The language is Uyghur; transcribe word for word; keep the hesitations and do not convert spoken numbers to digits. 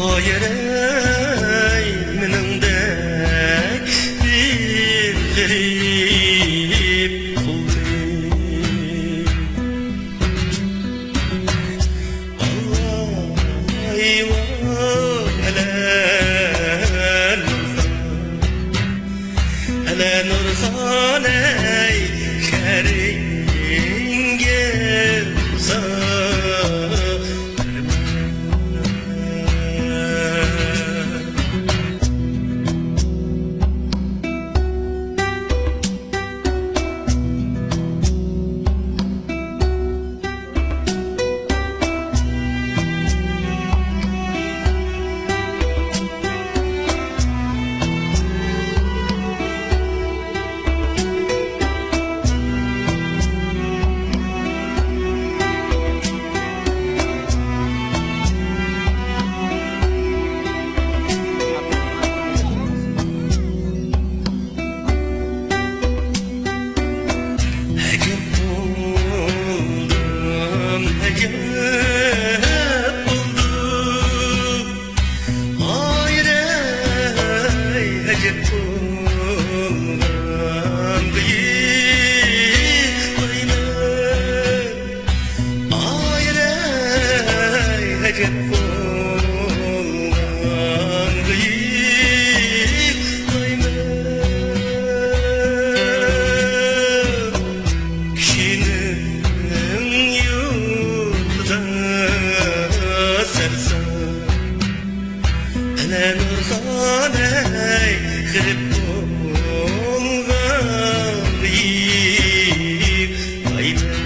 ئايرەي مېنىڭدەك بىر غېرىب قۇلنى. ئاي ۋاي، ئەلە نۇرخان، ئەلە نۇرخان، ئەي شەھىرىڭگە ساڭا ئەجەب بولدۇم، ئەجەب بولدۇم. ئايرەي، ئەجەب بولغان بېيىق بايمەن. ئايرەي، ئەجەب بولغان بېيىق بايمەن. كىشىنىڭ يۇرتىدا سەرسان، ئەنە نۇرخان، ئەي غېرىب بولغان بېيىق بايمەن.